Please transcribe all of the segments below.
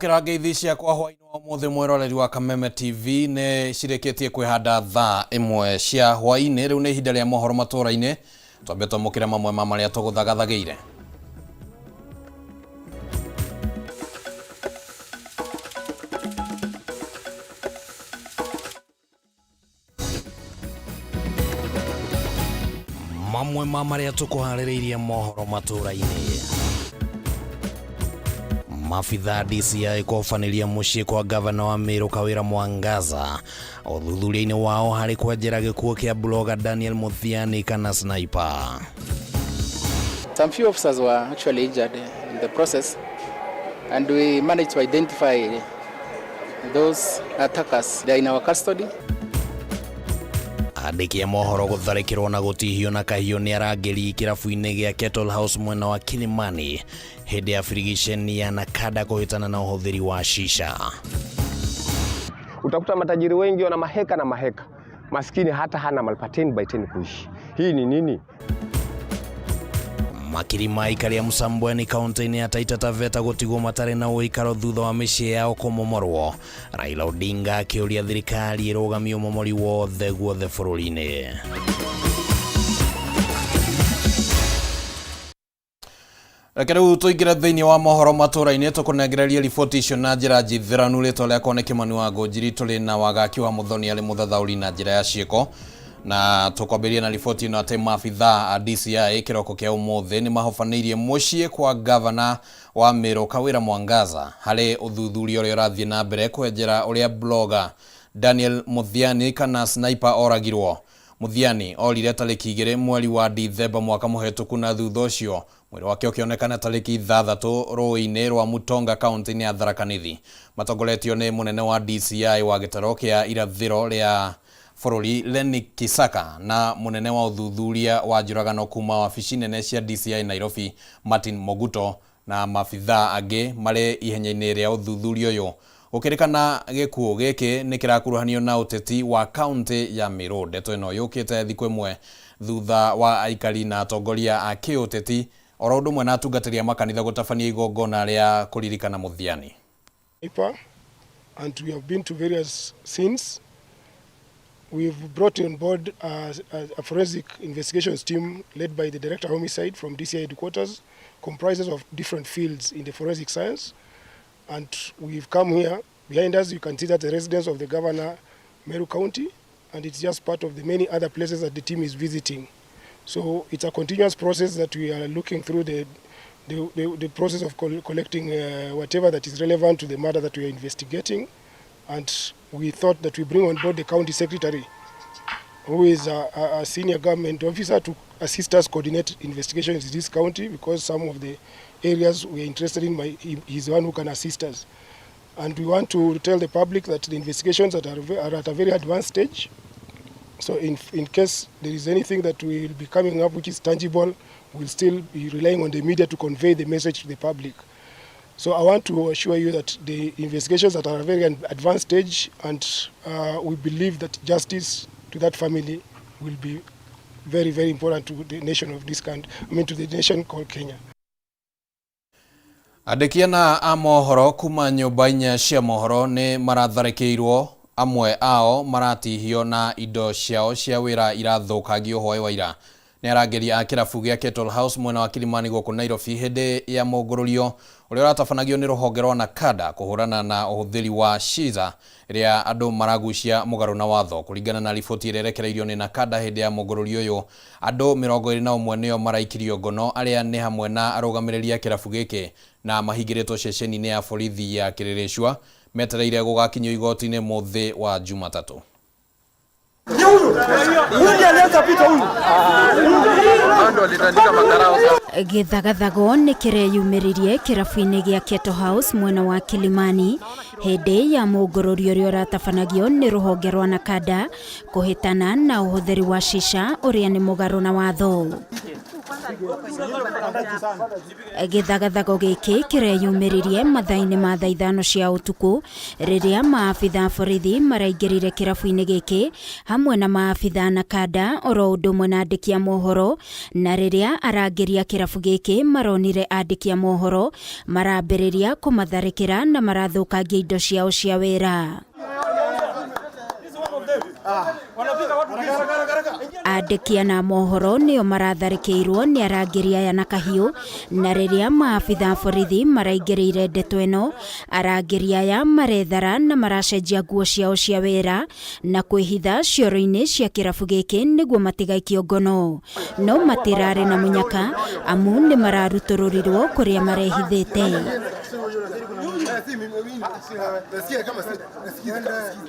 Amũkĩra ngeithi ciakwa hwainĩ wa ũmũthĩ mwĩroreri wa Kameme TV nĩ cirĩkĩtie kwĩhanda thaa 1 cia hwainĩ. Rĩu nĩ ihinda rĩa mohoro matũra-inĩ, twambe twamũkĩre mamwe ma marĩa tũgũthagathagĩire. Mamwe ma marĩa tũkũharĩrĩirie mohoro matũra-inĩ. Mabitha DCI kũhobanĩria mũciĩ kwa gavana wa Meru Kawĩra Mwangaza ũthuthuria-inĩ wao harĩ kwenjera gĩkuũ kĩa blogger Daniel Muthiani kana Sniper. Some few officers were actually injured in the process, and we managed to identify those attackers. They are in our custody. Andĩki a mohoro gũtharĩkĩrwo na gũtihio na kahiũ nĩ arangĩri kĩrabu-inĩ gĩa Kettle House mwena wa Kilimani hĩndĩ ya birigiceni ya Nakada kũhĩtana na ũhũthĩri wa shisha. Utakuta matajiri wengi wana maheka na maheka, maskini hata hana mahali pa 10 by 10 kuishi. Hii ni nini? Makiri ma aikari a Msambweni kaunti-inĩ ya Taita Taveta gũtigwo matarĩ na ũikaro thutha wa mĩciĩ yao kũmomorwo. Raila Odinga akĩũria thirikari ĩrũgamie ũmomori wothe guothe bũrũri-inĩ. Reke rĩu tũingĩre thĩinĩ wa mohoro matũra-inĩ tũkũnengererie riboti icio na njĩra njithĩranu. Rĩtwa rĩakwa nĩ Kĩmani wa Ngũnjiri, tũrĩ na Wagaki wa Mũthoni arĩ mũthathaũri na njĩra ya ciĩko. Na tũkwambĩrĩria na riboti ĩno atĩ maabithaa a DCI kĩroko kĩa ũmũthĩ nĩ mahobanĩirie mũciĩ kwa gavana wa Meru Kawĩra Mwangaza harĩ ũthuthuria ũrĩa ũrathiĩ na mbere kwenjera ũrĩa blogger Daniel Muthiani kana Sniper oragirwo. Muthiani orire tarĩki 2 mweri wa Dithemba mwaka mũhetũku na thutha ũcio mwĩrĩ wake ũkĩonekana tarĩki 6 rũĩ-inĩ rwa Mutonga kaunti-inĩ ya Tharaka Nithi. Matongoretio nĩ mũnene wa DCI wa gĩtaro kĩa irathĩro rĩa bũrũri Lenny Kisaka na mũnene wa ũthuthuria wa njũragano kuma wabici nene cia DCI Nairobi Martin Moguto na mabithaa angĩ marĩ ihenya-inĩ rĩa ũthuthuria ũyũ. Gũkĩrĩkana gĩkuũ gĩkĩ nĩ kĩrakuruhanio na ũteti wa kaunti ya Meru. Ndeto ĩno yũkĩte thikũ ĩmwe thutha wa aikari na atongoria a kĩũteti oro ũndũ ũmwe na atungatĩri a makanitha gũtabania igongona rĩa kũririkana Muthiani. And we have been to various scenes. We've brought on board a forensic investigations team led by the Director of Homicide from DCI headquarters, comprises of different fields in the forensic science. And we've come here. Behind us, you can see that the residence of the governor, Meru County, and it's just part of the many other places that the team is visiting. So it's a continuous process that we are looking through the process of collecting whatever that is relevant to the matter that we are investigating. And we thought that we bring on board the county secretary, who is a senior government officer, to assist us coordinate investigations in this county, because some of the areas we are interested in, he's the one who can assist us. And we want to tell the public that the investigations that are at a very advanced stage. So in case there is anything that will be coming up which is tangible, we'll still be relying on the media to convey the message to the public. So I want to assure you that the investigations that are at a very advanced stage, and we believe that justice to that family will be very, very important to the nation of this country, I mean to the nation called Kenya. Andĩki ana a mohoro kuma nyũmba inya cia mohoro nĩ maratharĩkĩirwo, amwe ao maratihio na indo ciao cia wĩra irathũkangio hwaĩ wa ira nĩ arangĩri a kĩrabu gĩa Kettle House mwena wa Kilimani gũkũ Nairobi hĩndĩ ya mũngũrũrio ũrĩa ũratabanagio nĩ rũhonge rwa Nakada kũhũrana na ũhũthĩri wa shisha ĩrĩa andũ maragucia mũgarũ na watho. Kũringana na riboti ĩrĩa ĩrekereirio nĩ Nakada hĩndĩ ya mũngũrũrio ũyũ, andũ 21 nĩo maraikirio ngono, arĩa nĩ hamwe na arũgamĩrĩri a kĩrabu gĩkĩ, na mahingĩrĩtwo ceceni-inĩ ya borithi ya Kĩrĩrĩcua metereire gũgakinyio igoti-inĩ mũthĩ wa Jumatatũ. Gĩthagathago nĩ kĩreyumĩririe kĩrabu-inĩ gĩa Kettle House mwena wa Kilimani hĩndĩ ya mũngũrũrio ũrĩa ũratabanagio nĩ rũhonge rwa Nakada kũhĩtana na ũhũthĩri wa shisha ũrĩa nĩ mũgarũ na watho. Gĩthagathago gĩkĩ kĩreyumĩririe mathaa-inĩ ma thaa 5 cia ũtukũ rĩrĩa maabitha borithi maraingĩrire kĩrabu-inĩ gĩkĩ hamwe na maabitha na kanda oro ũndũ ũmwe na andĩki a mohoro, na rĩrĩa arangĩri a kĩrabu gĩkĩ maronire andĩki a mohoro marambĩrĩria kũmatharĩkĩra na marathũkangia indo ciao cia wĩra. Andĩki ana mohoro nĩo maratharĩkĩirwo nĩ arangĩri aya na kahiũ, na rĩrĩa maabitha borithi maraingĩrĩire ndeto ĩno, arangĩri aya marethara na maracenjia nguo ciao cia wĩra na kwĩhitha cioro-inĩ cia kĩrabu gĩkĩ nĩguo matigaikio ngono. No matirarĩ na mũnyaka amu nĩ mararutũrũrirwo kũrĩa marehithĩte.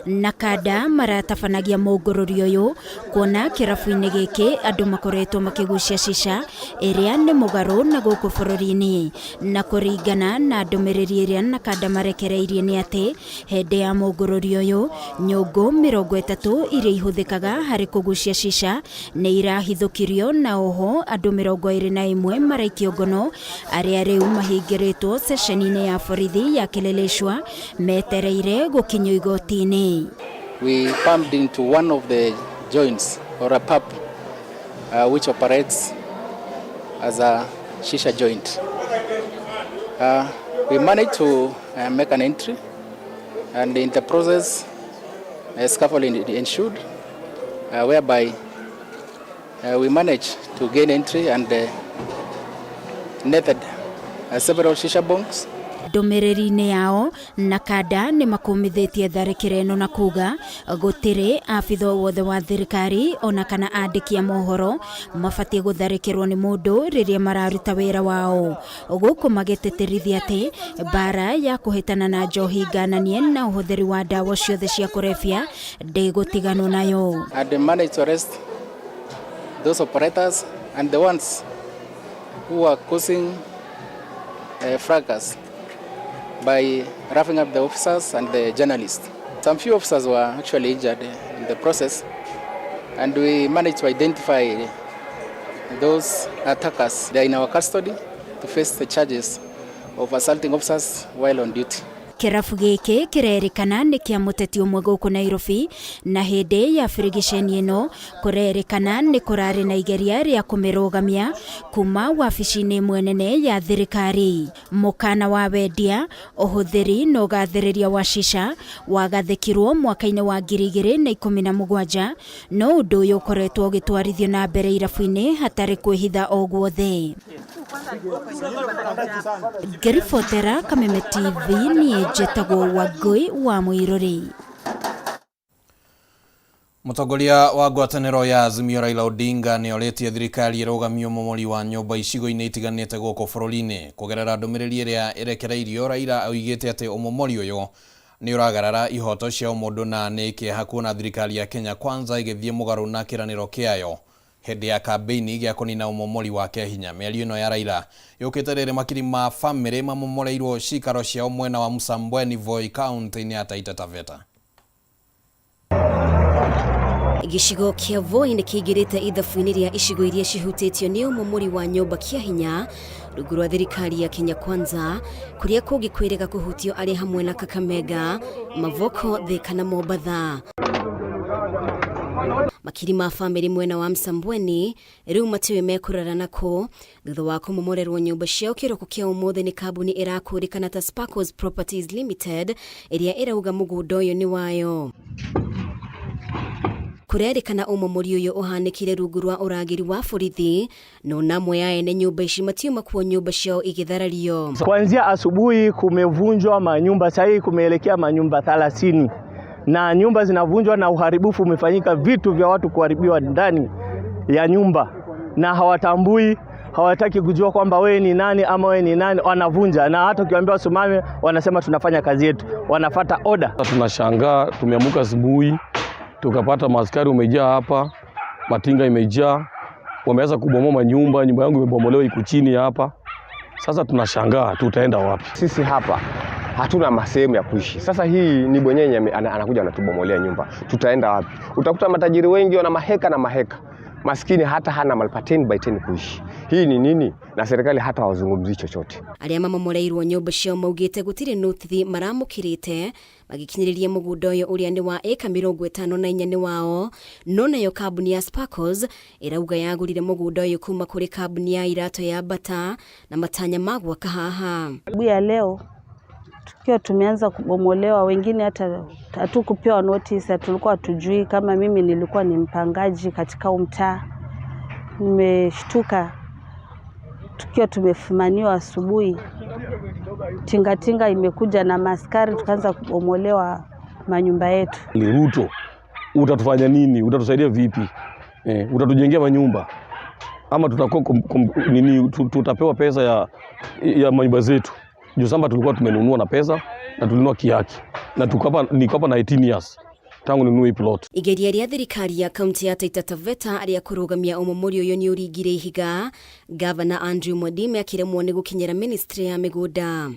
Na kanda maratabanagia mũngũrũri ũyũ kuona kĩrabu-inĩ gĩkĩ andũ makoretwo makĩgucia cica ĩrĩa nĩ mũgarũ na gũkũ bũrũri-inĩ, na kũringana na ndũmĩrĩri ĩrĩa Nakanda marekereirie nĩ atĩ hĩndĩ ya mũngũrũri ũyũ nyũngũ 30 iria ihũthĩkaga harĩ kũgucia cica nĩ irahithũkirio, na oho andũ 21 maraikio ngono arĩa rĩu mahingĩrĩtwo ceceni-inĩ ya borithi ya Kileleshwa metereire gũkinyio igoti-inĩ. We pumped into one of the joints or a pub which operates as a shisha joint. We managed to make an entry, and in the process a scaffolding ensued, whereby we managed to gain entry and netted several shisha bongs. Ndũmĩrĩri-inĩ yao Nakanda nĩ makũmithĩtie tharĩkĩro ĩno na kuga gũtirĩ abitha wothe wa thirikari ona kana andĩki a mohoro mabatiĩ gũtharĩkĩrwo nĩ mũndũ rĩrĩa mararuta wĩra wao, gũkũ magĩtĩtĩrithia atĩ mbara ya kũhĩtana na njohi ngananie na ũhũthĩri wa ndawa ciothe cia kũrebia ndĩgũtiganwo nayo. And they managed to arrest those operators and the ones who are causing fracas by roughing up the officers and the journalists. Some few officers were actually injured in the process, and we managed to identify those attackers. They are in our custody to face the charges of assaulting officers while on duty. Kĩrabu gĩkĩ kĩrerĩkana nĩ kĩa mũteti ũmwe gũkũ Nairobi, na hĩndĩ ya birigiceni ĩno kũrerĩkana nĩ kũrarĩ na igeria rĩa kũmĩrũgamia kuma wabici-inĩ ĩmwe nene ya thirikari. Mũkana wa wendia, ũhũthĩri na ũgathĩrĩria wa cica wagathĩkirwo mwaka-inĩ wa 2017, no ũndũ ũyũ ũkoretwo ũgĩtwarithio na mbere irabu-inĩ hatarĩ kwĩhitha o guothe. Ngĩribotera Kameme TV niĩ njĩtagwo Wangũi wa Mũirũrĩ. Mũtongoria wa ngwatanĩro ya Azimio Raila Odinga nĩ orĩtie thirikari ĩrũgamie ũmomori wa nyũmba icigo-inĩ itiganĩte gũkũ bũrũri-inĩ. Kũgerera ndũmĩrĩri ĩrĩa ĩrekereirio, Raila oigĩte atĩ ũmomori ũyũ nĩ ũragarara ihoto cia ũmũndũ na nĩ kĩeha kuona thirikari ya Kenya Kwanza ĩgĩthiĩ mũgarũ na kĩranĩro kĩayo hĩndĩ ya kambĩini gĩa kũnina ũmomori wa kĩahinya. Mĩario ĩno ya Raila yũkĩte rĩrĩ makiri ma bamĩrĩ mamomoreirwo cikaro ciao mwena wa Msambweni Voi kaunti-inĩ ya Taita Taveta. Gĩcigo kĩa Voi nĩ kĩingĩrĩte ithabu-inĩ rĩa icigo iria cihutĩtio nĩ ũmomori wa nyũmba kĩahinya rungu rwa thirikari ya Kenya Kwanza, kũrĩa kũngĩ kwĩrĩga kũhutio arĩ hamwe na Kakamega, Mavoko, Thika na Mombatha. Makiri ma bamĩrĩ mwena wa Msambweni rĩu matiũĩ mekũrara nakũ thutha wa kũmomorerwo nyũmba ciao kĩroko kĩa ũmũthĩ nĩ kambuni ĩrakũrĩkana ta Sparkles Properties Limited ĩrĩa ĩrauga mũgũnda ũyũ nĩ wayo. Kũrerĩkana ũmomori ũyũ ũhanĩkire rungu rwa ũrangĩri wa borithi, no namwe ya ene nyũmba ici matiuma kuo nyũmba ciao igĩtharario. Kuanzia asubuhi kumevunjwa manyumba, sasa hivi kumeelekea manyumba 30 na nyumba zinavunjwa na uharibifu umefanyika, vitu vya watu kuharibiwa ndani ya nyumba, na hawatambui, hawataki kujua kwamba wewe ni nani ama wewe ni nani, wanavunja. Na hata ukiwaambia wasimame wanasema tunafanya kazi yetu, wanafata order. Tunashangaa, tumeamka asubuhi tukapata maaskari umejaa hapa, matinga imejaa, wameanza kubomoa manyumba, nyumba yangu imebomolewa iko chini hapa. Sasa tunashangaa tutaenda wapi? Sisi hapa hatuna masehemu ya kuishi. Sasa hii ni bwenyenye anakuja anatubomolea nyumba. Tutaenda wapi? Utakuta matajiri wengi wana maheka na maheka. Maskini hata hana mahali pa 10 by 10 kuishi. Hii ni nini? Na serikali hata hawazungumzii chochote. Arĩa mamomoreirwo nyũmba ciao maugĩte gũtirĩ notithi maramũkĩrĩte magĩkinyĩrĩria mũgũnda ũyũ ũrĩa nĩ wa ĩka 54 nĩ wao, no nayo kambuni ya Sparkles ĩrauga yagũrire mũgũnda ũyũ kuma kũrĩ kambuni ya iratũ ya Bata na matanya ma gwaka haha. Asubuhi ya leo tukiwa tumeanza kubomolewa, wengine hata hatukupewa notice, tulikuwa hatujui. Kama mimi nilikuwa ni mpangaji katika huu mtaa, nimeshtuka tukiwa tumefumaniwa asubuhi, tingatinga imekuja na maskari, tukaanza kubomolewa manyumba yetu. Ni Ruto, utatufanya nini? Utatusaidia vipi? Utatujengea manyumba ama tutakuwa nini, tutapewa pesa ya manyumba zetu? Juu samba tulikuwa tumenunua na pesa na tulinunua kihaki na niko hapa na 18 years tangu ninunue hii plot. Igeria rĩa thirikari ya kaunti ya Taita Taveta rĩa kũrũgamia ũmomori ũyũ nĩ ũringire ihiga, Gavana Andrew Mwadime akĩremwo nĩ gũkinyĩra ministry ya mĩgũnda.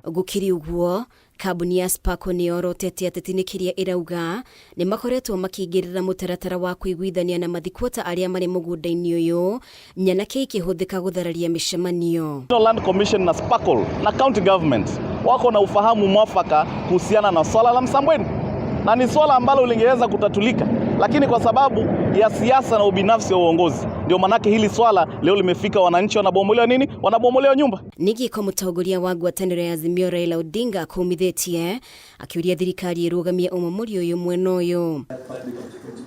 Gũkĩrĩ ũguo, kambuni ya Sparkle nĩ yorotete ateti nĩ kĩrĩa ĩrauga nĩ makoretwo makĩingĩrĩra mũtaratara wa kũiguithania na mathikwota arĩa marĩ mũgũnda-inĩ ũyũ, nyanake ikĩhũthĩka gũthararia mĩcemanio. Land Commission na Sparkle na county government wako na ufahamu mwafaka kuhusiana na swala la Msambweni, na ni swala ambalo lingeweza kutatulika, lakini kwa sababu ya siasa na ubinafsi wa uongozi ndio manake hili swala leo limefika, wananchi wanabomolewa nini, wanabomolewa nyumba. Ningĩ ko mũtongoria wa ngwatanĩro ya Azimio Raila Odinga akũmithĩtie akĩũria thirikari ĩrũgamie ũmomori ũyũ mwena ũyũ.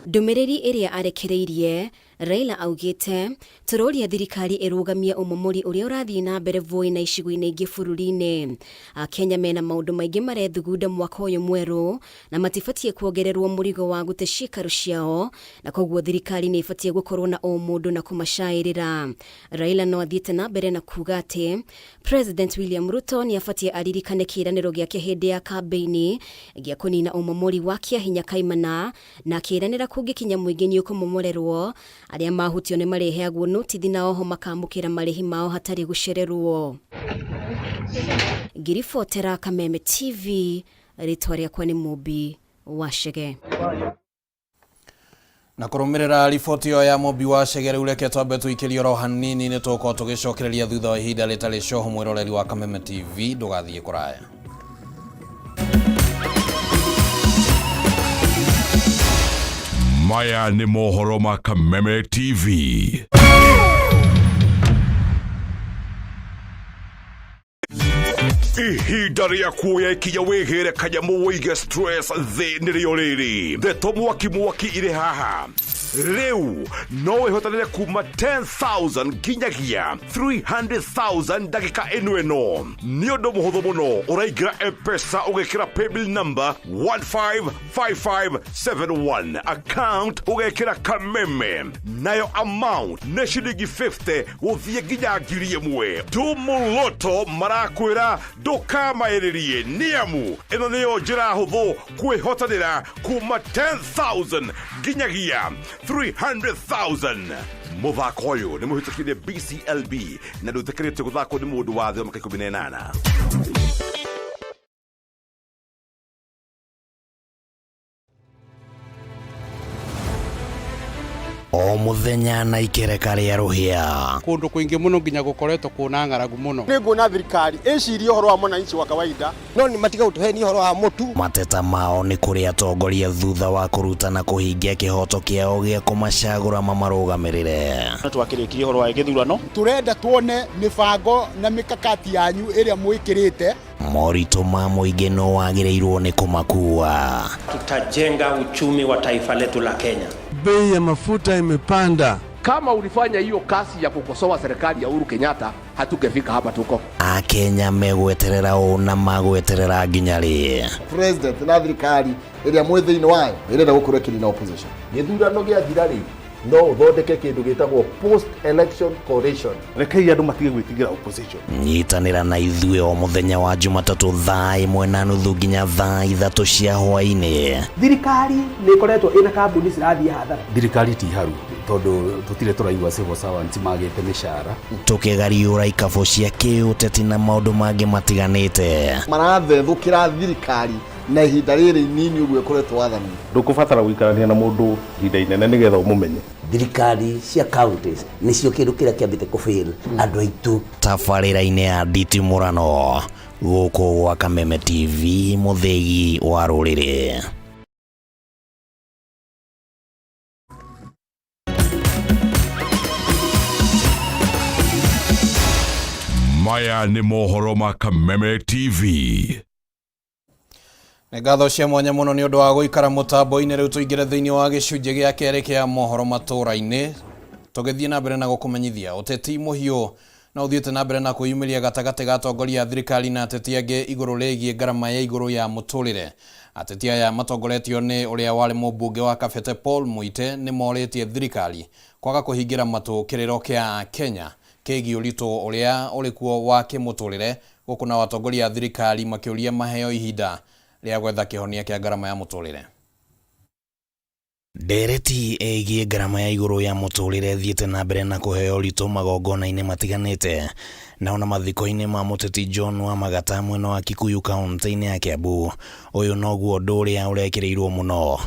Ndũmĩrĩri ĩrĩa arekereirie Raila augĩte tũroria thirikari ĩrũgamie ũmomori ũrĩa ũrathiĩ na mbere Voi na icigo-inĩ ingĩ bũrũri-inĩ. Akenya mena maũndũ maingĩ marethugunda mwaka ũyũ mwerũ na matibatiĩ kuongererwo mũrigo wa gũte ciikaro ciao, na koguo thirikari nĩ ĩbatiĩ gũkorwo na ũmũndũ na kũmacaĩrĩra. Raila no athiĩte na mbere na kuga atĩ President William Ruto nĩ abatiĩ aririkane kĩĩranĩro gĩake hĩndĩ ya kambĩini gĩa kũnina ũmomori wa kĩahinya kaimana, na akĩĩranĩra kũngĩkinya mũingĩ nĩ ũkũmomorerwo, arĩa mahutio nĩ marĩheagwo notithi na oho makamũkĩra marĩhi mao hatarĩ gũcererwo. Ngiribotera Kameme TV, rĩtwa rĩakwa nĩ Mũmbi wa Chege. Na kũrũmĩrĩra riboti ĩyo ya Mũmbi wa Chege, rĩu reke twambe tũikĩrie oro hanini, nĩ tũgũkorwo tũgĩcokereria thutha wa ihinda rĩtarĩ coho. Mwĩroreri wa Kameme TV, ndũgathiĩ kũraya. Maya nĩ mohoro ma Kameme TV. Ihinda rĩa kuoya ikinya wĩgĩre kanyamũ wĩige stress thĩ nĩrĩo rĩrĩ. Ndeto mwaki mwaki irĩ haha. Rĩu no wĩhotanĩre kuma 10,000 nginyagia 300,000 ndagĩka ĩno ĩno. Nĩ ũndũ mũhũthũ mũno, ũraingĩra M-Pesa ũgekĩra paybill number 155571, account ũgekĩra Kameme, nayo amount nĩ ciringi 50 gũthiĩ nginya 1,000. Tumuloto marakwĩra ndũkamaĩrĩrie, nĩamu ĩno nĩyo njĩra hũthũ kwĩhotanĩra kuma 10,000 nginyagia 300,000. Mũthako ũyũ nĩ mũhĩtũkire BCLB na ndũĩtĩkĩrĩtio gũthakwo nĩ mũndũ wa thĩ wa mĩaka 18. O mũthenya na ikereka rĩa rũhĩa. Kũndũ kũingĩ mũno nginya gũkoretwo kwĩna ng'aragu mũno. Nĩ nguona thirikari ĩcirie ũhoro wa mwananchi wa kawaida, no nĩ matiga gũtũhenia ũhoro wa mũtu. Mateta mao nĩ kũrĩ atongoria thutha wa kũruta na kũhingia kĩhoto kĩao gĩa kũmacagũra mamarũgamĩrĩre. Twakĩrĩkirie ũhoro wa gĩthurano. Tũrenda tuone mĩbango na mikakati yanyu ĩrĩa mwĩkĩrĩte. Moritũ ma mũingĩ no wagĩrĩirwo nĩ kũmakua. Tutajenga uchumi wa taifa letu la Kenya. Bei ya mafuta imepanda. Kama ulifanya hiyo kazi ya kukosoa serikali ya Uhuru Kenyatta, hatungefika hapa tuko. Akenya megweterera ũ na magweterera nginya rĩ? President na thirikari ĩrĩa mwĩ thĩinĩ wayo ĩrenda gũkorwo ĩkĩnina opposition. Gĩthurano gĩathira rĩ, no ũthondeke kĩndũ gĩtagwo post election coalition. Rekei andũ matige gwĩtigĩra opposition. Nyitanĩra na ithuĩ o mũthenya wa Jumatatũ thaa 1:30 nginya thaa 3 cia hwaĩ-inĩ. Thirikari nĩ ĩkoretwo ĩna kambuni cirathiĩ hathara. Thirikari ti haru tondũ tũtirĩ tũraigua civil servants magĩte mĩcara. Tũkĩgariũra ikabũ cia kĩũteti na maũndũ mangĩ matiganĩte. Marathethũkĩra thirikari Na ihinda rĩrĩ inini ũguo ĩkoretwo wathani-inĩ. Ndũkũbatara gũikarania na mũndũ ihinda inene nĩgetha ũmũmenye. Thirikari cia counties nĩcio kĩndũ kĩrĩa kĩambĩte kũ fail andũ aitũ. Tabarĩra-inĩ ya nditimũrano gũkũ gwa Kameme TV mũthĩgi wa rũrĩrĩ. Maya nĩ mohoro ma Kameme TV. Nĩ ngatho cia mwanya mũno nĩ ũndũ wa gũikara mũtambo-inĩ. Rĩu tũingĩre thĩinĩ wa gĩcunjĩ gĩa kerĩ kĩa mohoro matũũra-inĩ, tũgĩthiĩ na mbere na gũkũmenyithia ũteti mũhiũ na ũthiĩte na mbere na kwĩyumĩria gatagatĩ ga atongoria a thirikari na ateti angĩ igũrũ rĩgiĩ ngarama ya igũrũ ya mũtũrĩre. Ateti aya matongoretio nĩ ũrĩa warĩ mũmbunge wa Kabete Paul Muite nĩ morĩtie thirikari kwaga kũhingĩra matũ kĩrĩro kĩa Kenya kĩgiĩ ũritũ ũrĩa ũrĩ kuo wa kĩmũtũrĩre, gũkũ nao atongoria a thirikari makĩũria maheo ihinda rĩa gwetha kĩhonia kĩa ngarama ya mũtũrĩre. Ndereti ĩgiĩ ngarama ya igũrũ ya mũtũrĩre ĩthiĩte na mbere na kũheo ũritũ magongona-inĩ matiganĩte na ona mathiko-inĩ ma mũteti John Wamagata mwena wa Kikuyu kaunti-inĩ ya Kiambu. Ũyũ noguo ũndũ ũrĩa ũrekĩrĩirwo mũno.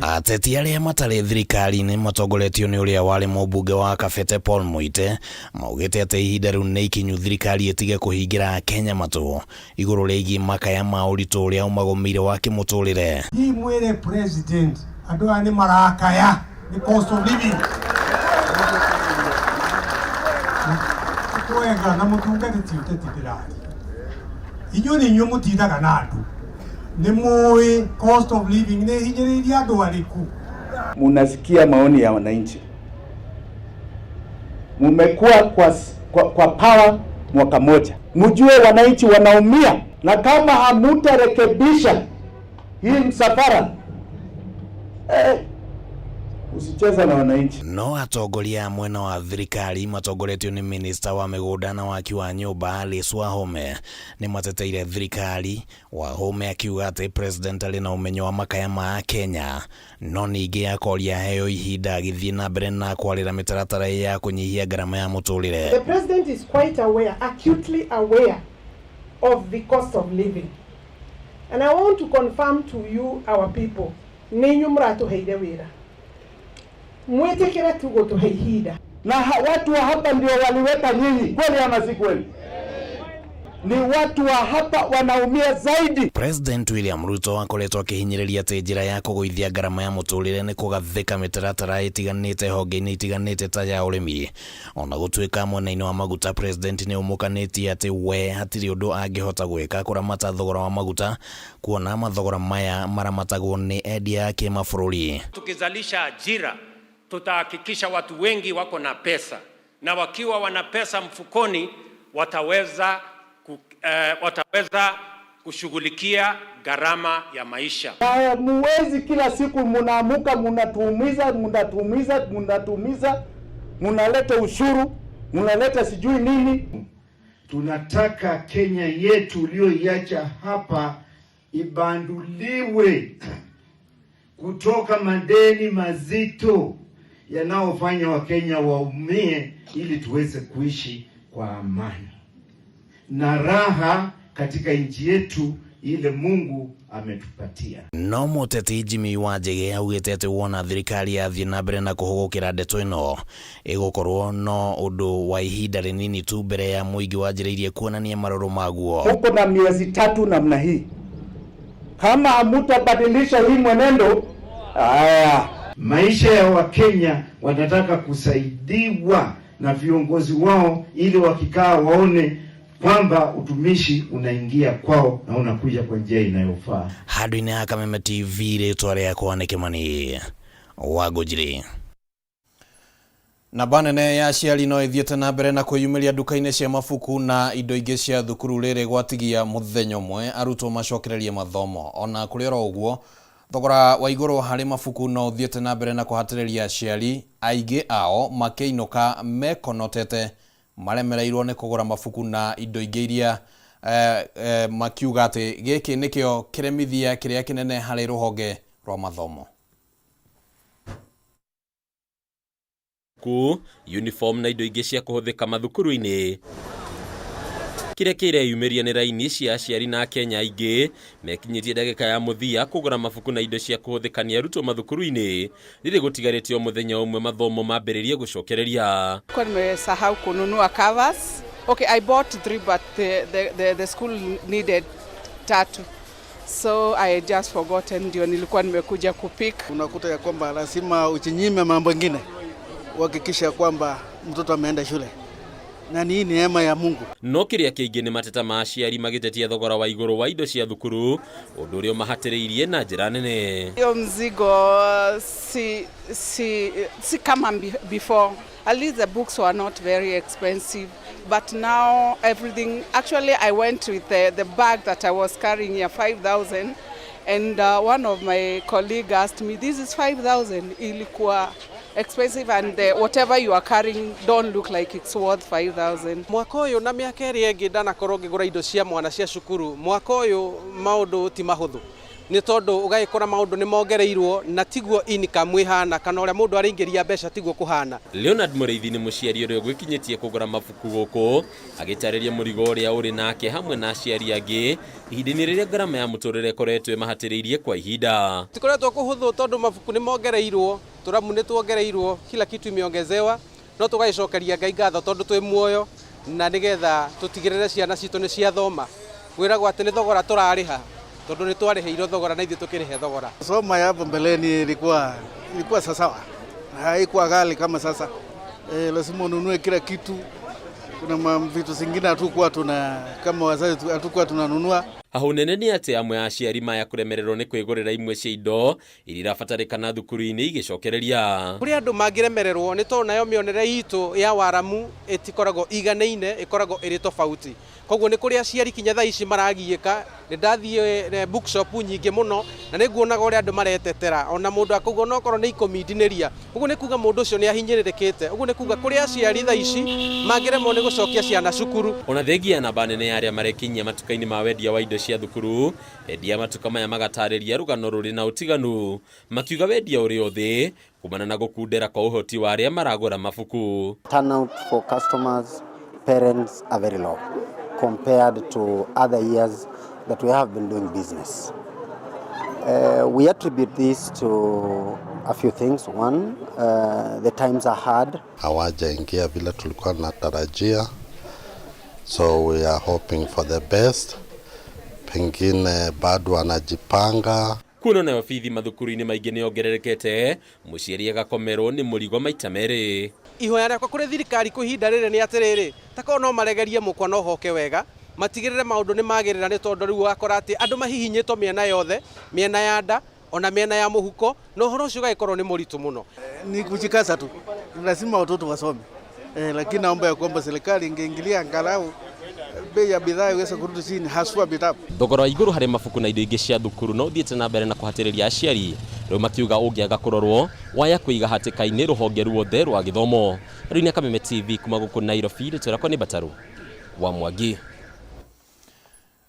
Ateti arĩa matarĩ thirikari-inĩ matongoretio nĩ ũrĩa warĩ mũmbunge wa Kabete Paul Muite maugĩte atĩ ihinda rĩu nĩ ikinyu thirikari ĩtige kũhingĩra Akenya matũ igũrũ rĩgiĩ makaya ma ũritũ ũrĩa ũmagũmĩire wa kĩmũtũrĩre. Hihi mwĩre president andũ aya nĩ marakaya nĩ cost of living. Twega na mũtungati ti ũteti ndĩraria. Inyuĩ nĩ inyuĩ mũtindaga na andũ. Nĩ mũĩ cost of living nĩ hinyĩrĩirie andũ arĩkũ. Munasikia maoni ya wananchi. Mumekuwa kwa power mwaka moja, mjue wananchi wanaumia, na kama hamutarekebisha hii msafara, usicheza na wananchi. No atongoria a mwena wa thirikari matongoretio nĩ minista wa mĩgũnda na waki wa nyũmba Alice Wahome nĩ mateteire thirikari. Wahome akiuga atĩ president arĩ na ũmenyo wa makaya ma Kenya, no ningĩ akoria aheo ihinda agĩthiĩ na mbere na kwarĩra mĩtaratara ya kũnyihia ngarama ya mũtũrĩre. The president is quite aware, acutely aware of the cost of living. And I want to confirm to you, our people, nĩ inyuĩ mũratũheire wĩra. Mwĩtĩkĩre tu gũtũhe ihinda. Na watu wa hapa ndio waliweka nyinyi, kweli ama si kweli? Ni watu wa hapa wanaumia zaidi. President William Ruto akoretwo akĩhinyĩrĩria atĩ njĩra ya kũgũithia ngarama ya mũtũrĩre nĩ kũgathĩka mĩtaratara ĩtiganĩte honge-inĩ itiganĩte ta ya ũrĩmi. Ona gũtuĩka mwena-inĩ wa maguta, President nĩ ũmũkanĩtie atĩ we hatirĩ ũndũ angĩhota gwĩka kũramata thogora wa maguta, kuona mathogora maya maramatagwo nĩ endia a kĩmabũrũri. Tukizalisha ajira tutahakikisha watu wengi wako na pesa, na wakiwa wana pesa mfukoni wataweza kushughulikia gharama ya maisha. Haya, muwezi kila siku munaamuka munatuumiza, munatuumiza, munatuumiza, munaleta ushuru, munaleta sijui nini. Tunataka Kenya yetu uliyoiacha hapa ibanduliwe kutoka madeni mazito yanayofanya Wakenya waumie, ili tuweze kuishi kwa amani na raha katika nchi yetu ile Mungu ametupatia. No mũteti Jimmy Wanjigi augĩte atĩ wona thirikari yathiĩ na mbere na kũhũgũkĩra ndeto ĩno ĩgũkorwo no ũndũ wa ihinda rĩnini tu mbere ya mũingĩ wanjĩrĩirie kuonania marũrũ maguo. Huko na miezi tatu namna hii, kama hamutabadilisha hii mwenendo, haya maisha ya Wakenya wanataka kusaidiwa na viongozi wao, ili wakikaa waone kwamba utumishi unaingia kwao na unakuja kwa njia inayofaa. Handũ-inĩ ha Kameme TV, rĩtwa rĩakwa nĩ Kĩmani wa Ngũnjiri. Namba nene ya aciari no ĩthiĩte na mbere na kwĩyumĩria nduka-inĩ cia mabuku na indo ingĩ cia thukuru rĩrĩ gwatigia mũthenya ũmwe arutwo macokererie mathomo. Ona kũrĩ oro ũguo, thogora wa igũrũ harĩ mabuku no ũthiĩte na mbere na kũhatĩrĩria aciari aingĩ ao makĩinũka mekonotete maremereirwo nĩ kũgũra mabuku na indo ingĩ iria makiuga atĩ gĩkĩ nĩkĩo kĩremithia kĩrĩa kĩnene harĩ rũhonge rwa mathomo. Ku uniform na indo ingĩ cia kũhũthĩka mathukuru-inĩ. Kĩrĩa kĩreyumĩria nĩ raini cia aciari na Akenya aingĩ mekinyĩtie ndagĩka ya mũthia kũgũra mabuku na indo cia kũhũthĩka nĩ arutwo mathukuru-inĩ rĩrĩ gũtigarĩte o mũthenya ũmwe mathomo mambĩrĩrie gũcokereria. Kwa nimesahau kununua covers. Okay, I bought 3 but the school needed 3. So I just forgotten, ndio nilikuwa nimekuja kupick. Unakuta ya kwamba lazima uchinyime mambo mengine uhakikisha kwamba mtoto ameenda shule. Na ni neema ya Mungu. No kĩrĩa kĩingĩ nĩ mateta ma aciari magĩtetia thogora wa igũrũ wa indo cia thukuru, ũndũ ũrĩa ũmahatĩrĩirie na njĩra nene. Hiyo mzigo si kama before. At least the books were not very expensive, but now everything. Actually, I went with the bag that I was carrying here, 5,000, and one of my colleagues asked me, this is 5,000. Ilikuwa expensive, and whatever you are carrying don't look like it's worth 5,000. Mwaka ũyũ na mĩaka ĩrĩa ĩngĩ ndanakorwo ngĩgũra indo cia mwana cia cukuru, mwaka ũyũ maũndũ ti mahũthũ. Nĩ tondũ ũgagĩkora maũndũ nĩ mongereirwo na tiguo income ĩhana kana ũrĩa mũndũ araingĩria mbeca tiguo kũhana. Leonard Mũrĩithi nĩ mũciari ũrĩa ũgwĩkinyĩtie kũgũra mabuku gũkũ agĩtarĩria mũrigo ũrĩa ũrĩ nake hamwe na aciari angĩ ihinda-inĩ rĩrĩa ngarama ya mũtũrĩre ĩkoretwo ĩmahatĩrĩirie kwa ihinda. Tikoretwo kũhũthũ tondũ mabuku nĩ mongereirwo, tũramu nĩ tuongereirwo, kila kitu imeongezewa, no tũgagĩcokeria Ngai ngatho tondũ twĩ muoyo na nĩgetha tũtigĩrĩre ciana citũ nĩ ciathoma. Kwĩragwo atĩ nĩ thogora tũrarĩha tondũ nĩ twarĩhĩirwo thogora na ithuĩ tũkĩrĩhe thogora. Soma ya hapo mbeleni ilikuwa sawa, haikuwa ghali kama sasa. Lazima ununue kila kitu. Kuna vitu zingine hatukuwa tuna kama wazazi hatukuwa tunanunua. Hahũ nene nĩ atĩ amwe a aciari maya kũremererwo nĩ kwĩgũrĩra imwe cia indo iria irabatarĩkana thukuru-inĩ igĩcokereria. Kũrĩ andũ mangĩremererwo nĩ tondũ nayo mĩonere itũ ya waramu ĩtikoragwo iganaine, ĩkoragwo ĩrĩ tofauti. Koguo nĩ kũrĩ aciari kinya thaa ici maragiĩka, nĩ ndathiĩ bookshop nyingĩ mũno na nĩ nguonaga ũrĩa andũ maretetera, ona mũndũ akauga onokorwo nĩ 10 ndinĩria. Ũguo nĩ kuga mũndũ ũcio nĩ ahinyĩrĩrĩkĩte. Ũguo nĩ kuga kũrĩ aciari thaa ici mangĩremwo nĩ gũcokia ciana cukuru. Ona thengia namba nene ya arĩa marekinyia matuka-inĩ ma wendia wa indo cia thukuru, endia matuka maya magatarĩria rũgano rũrĩ na ũtiganu, makiuga wendia ũrĩ o thĩ kumana na gũkundera kwa ũhoti wa arĩa maragũra mabuku. Turnout for customers, parents are very low compared to other years that we have been doing business. We attribute this to a few things. One, the times are hard. Hawajaingia vile tulikuwa tunatarajia, so we are hoping for the best. Pengine bado wanajipanga. Kuona nayo bithi mathukuru-inĩ maingĩ nĩ yongererekete, mũciari agakomerwo nĩ mũrigo maita merĩ. Ihoya rĩakwa kũrĩ thirikari kwa ihinda rĩrĩ nĩ atĩrĩrĩ, ta korwo no maregerie mũkwa no hoke wega, matigĩrĩre maũndũ nĩ magĩrĩra, nĩ tondũ rĩu ũgakora atĩ andũ mahihinyĩtwo mĩena yothe, mĩena ya nda ona mĩena ya mũhuko, na ũhoro ũcio ũgagĩkorwo nĩ mũritũ mũno. Ni kujikaza tu, lazima watoto wasome. Lakini naomba ya kwamba serikali ingeingilia angalau bei ya bidhaa iweze kurudi chini, haswa vitabu. Thogora wa igũrũ harĩ mabuku na indo ingĩ cia thukuru no ũthiĩte na mbere na kũhatĩrĩria aciari, rĩu makiuga ũngĩaga kũrorwo waya kũiga hatĩka-inĩ rũhonge ruothe rwa gĩthomo. Rĩu nĩ Kameme TV kuma gũkũ Nairobi, rĩtwa rĩakwa nĩ Bataru wa Mwangi.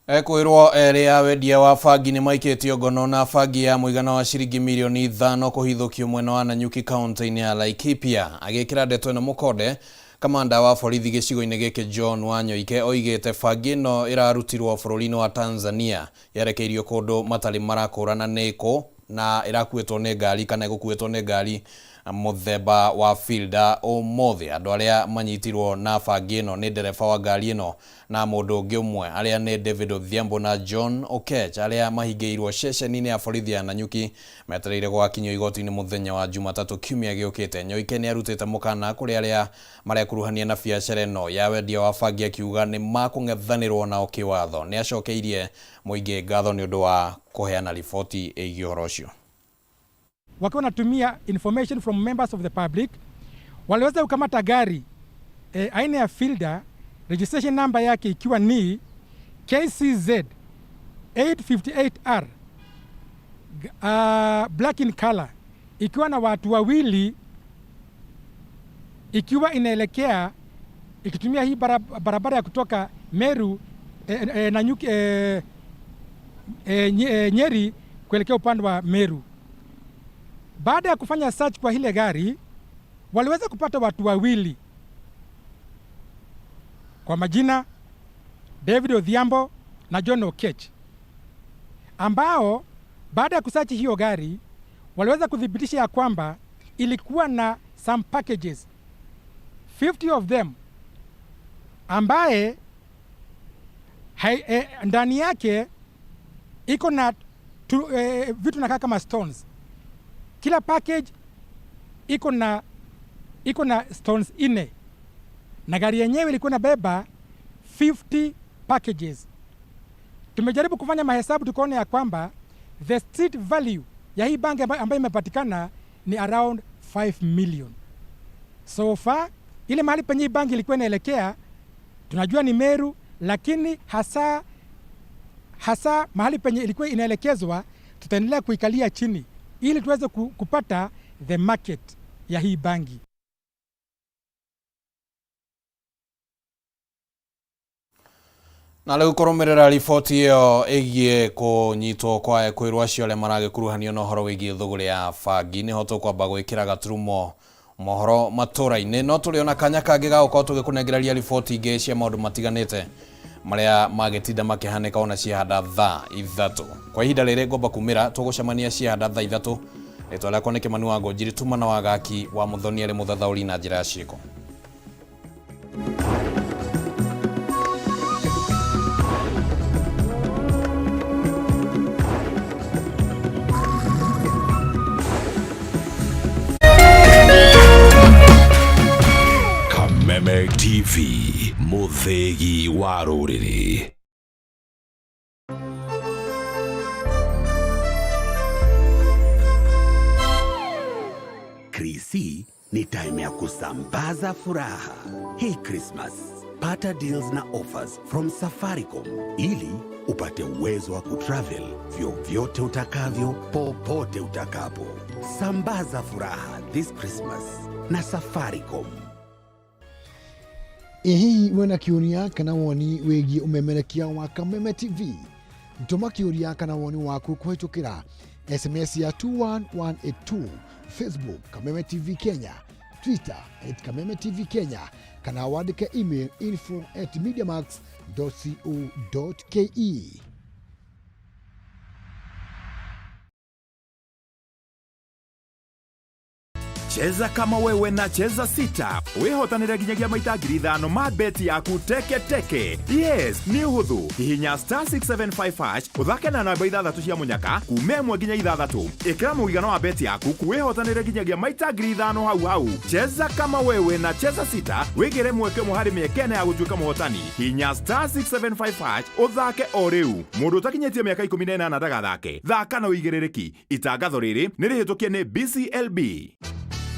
Ekwĩrwo erĩ a wendia wa bangi nĩ maikĩtio ngono na bangi ya mũigana wa ciringi mirioni 5 kũhithũkio mwena wa Nanyuki kaunti-inĩ ya Laikipia. Agĩkĩra ndeto ĩno mũkonde, kamanda wa borithi gĩcigo-inĩ gĩkĩ John Wanyoike oigĩte bangi ĩno ĩrarutirwo bũrũri-inĩ wa Tanzania yerekeirio kũndũ matarĩ marakũrana nĩ kũ na ĩrakuĩtwo nĩ ngari kana ĩgũkuĩtwo nĩ ngari mũthemba wa Fielder ũmũthĩ. Andũ arĩa manyitirwo na bangi ĩno nĩ ndereba wa ngari ĩno na mũndũ ũngĩ ũmwe arĩa nĩ David Odhiambo na John Okech arĩa mahingĩirwo ceceni-inĩ ya borithi ya Nanyuki metereire gũgakinyio igoti-inĩ mũthenya wa Jumatatũ kiumia gĩũkĩte. Nyoike nĩ arutĩte mũkana kũrĩ arĩa marekuruhania na biacara ĩno ya wendia wa bangi akiuga nĩ makũng'ethanĩrwo nao kĩwatho. Nĩ acokeirie mũingĩ ngatho nĩ ũndũ wa kũheana riboti ĩgiĩ ũhoro ũcio. Wakiwa wanatumia information from members of the public, waliweza kukamata gari aina ya Fielder, registration number yake ikiwa ni KCZ 858R, black in color, ikiwa na watu wawili, ikiwa inaelekea ikitumia hii barabara ya kutoka Meru Nanyuki, Nyeri kuelekea upande wa Meru. Baada ya kufanya search kwa ile gari, waliweza kupata watu wawili kwa majina David Odhiambo na John Okech, ambao baada ya kusachi hiyo gari waliweza kuthibitisha ya kwamba ilikuwa na some packages 50 of them ambaye ndani yake iko na vitu nakaa kama stones. Kila package iko na stones 4 na gari yenyewe ilikuwa inabeba 50 packages. Tumejaribu kufanya mahesabu tukaona ya kwamba the street value ya hii bangi ambayo imepatikana ni around 5 million. So far ile mahali penye hii bangi ilikuwa inaelekea tunajua ni Meru, lakini hasa mahali penye ilikuwa inaelekezwa tutaendelea kuikalia chini ili tuweze kupata the market ya hii bangi. Na rĩu kũrũmĩrĩra riboti ĩyo ĩgiĩ kũnyitwo kwa ekwĩrwo acio arĩa maragĩkuruhanio na ũhoro wĩgiĩ thũgũrĩ ya bangi, nĩho tũkwamba gwĩkĩra gaturumo mohoro matũra-inĩ, no tũrĩ ona kanya kangĩ ga gũkorwo tũgĩkũnengereria riboti ingĩ cia maũndũ matiganĩte marĩa magĩtinda makĩhanĩka ona ciahanda thaa 3. Kwa ihinda rĩrĩ ngomba kumĩra, tũgũcemania ciahanda thaa 3. Rĩtwa rĩakwa nĩ Kĩmani wa Ngũnjiri, tuma na wagaki wa Mũthoni arĩ mũthathaũri na njĩra ya ciĩko. Kameme TV, mũthĩgi wa rũrĩrĩ. Krisi ni time ya kusambaza furaha. Hii Christmas, pata deals na offers from Safaricom ili upate uwezo wa kutravel vyovyote utakavyo, popote utakapo. Sambaza furaha this Christmas na Safaricom. Ĩ hihi wĩna kĩũria kana woni wĩgiĩ ũmemerekia wa Kameme TV? Tũma kĩũria kana woni waku kũhĩtũkĩra SMS ya 21182, Facebook Kameme TV Kenya, Twitter at Kameme TV Kenya, kana wandĩke email info@mediamax.co.ke. Cheza kama wewe na Cheza 6 wihotanire nginyagia maita 5,000 ma beti yaku teke teke. Yes, nĩ ũhũthũ. Hihinya star 675 hash ũthake na namba 6 cia mũnyaka kuma 1 nginya 6. Ĩkĩra mũigana wa beti yaku wihotanire nginyagia maita 5,000 hau hau. Cheza kama wewe na Cheza 6 wĩgĩre mweke ũmwe harĩ mĩeke ĩna ya gũtuĩka mũhotani. Hihinya star 675 hash ũthake o rĩu. Mũndũ ũtakinyĩtie mĩaka 18 ndagathake. Thaka na ũigĩrĩrĩki. Itangatho rĩrĩ nĩ rĩhĩtũkie nĩ BCLB.